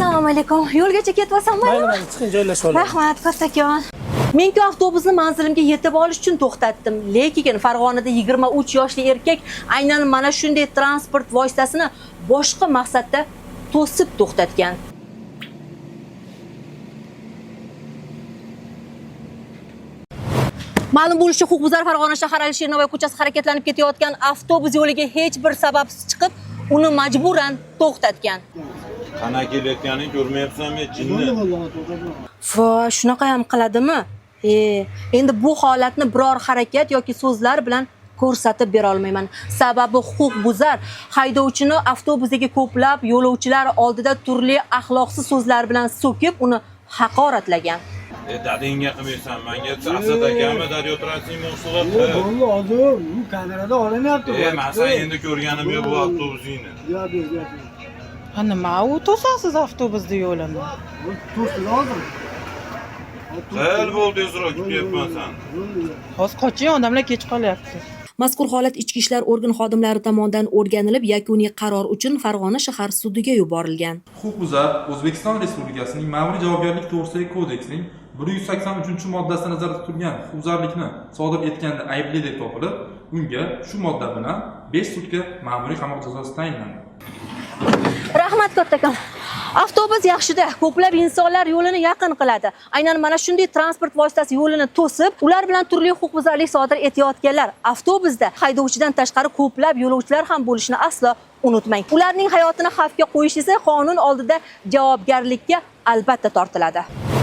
Assalomu alaykum. Yo'lgacha ketyapsan, Mayli, maylimi? mayli, chiqing, joylashib olaylik. Rahmat, kattakon. Menku avtobusni manzilimga yetib olish uchun to'xtatdim. Lekin Farg'onada 23 yoshli erkak aynan mana shunday transport vositasini boshqa maqsadda to'sib to'xtatgan. Ma'lum bo'lishicha, huquqbuzar Farg'ona shahar Alisher Navoiy ko'chasi harakatlanib ketayotgan avtobus yo'liga hech bir sababsiz chiqib, uni majburan to'xtatgan. Qana kelayotganini ko'rmayapsanmi, jinni? Voy, shunaqa ham qiladimi? Endi bu holatni biror harakat yoki so'zlar bilan ko'rsatib bera olmayman. Sababi huquqbuzar haydovchini avtobusdagi ko'plab yo'lovchilar oldida turli axloqsiz so'zlar bilan so'kib, uni haqoratlagan. E, dadangga qilmaysan, manga Asad akami Daryo Transning mahsuloti. Bo'ldi, hozir bu kamerada olinyapti. E, man san endi ko'rganim yo'q bu avtobusingni. Yo'q, yo'q, yo'q. Ha, nima u to'sasiz avtobusni yo'lini? To'sdi hozir. Qil bo'ldi, tezroq kutyapman san. Hozir qoching, odamlar kech qolyapti. Mazkur holat ichki ishlar organ xodimlari tomonidan o'rganilib, yakuniy qaror uchun Farg'ona shahar sudiga yuborilgan. Huquqbuzar O'zbekiston Respublikasining Ma'muriy javobgarlik to'g'risidagi kodeksining 183-moddasida nazarda tutilgan huquqbuzarlikni sodir etganda aybli deb topilib, unga shu modda bilan 5 sutka ma'muriy qamoq jazosi tayinlandi. Rahmat kattakon. Avtobus yaxshida, ko'plab insonlar yo'lini yaqin qiladi. Aynan mana shunday transport vositasi yo'lini to'sib, ular bilan turli huquqbuzarlik sodir etayotganlar avtobusda haydovchidan tashqari ko'plab yo'lovchilar ham bo'lishini aslo unutmang. Ularning hayotini xavfga qo'yish esa qonun oldida javobgarlikka albatta tortiladi.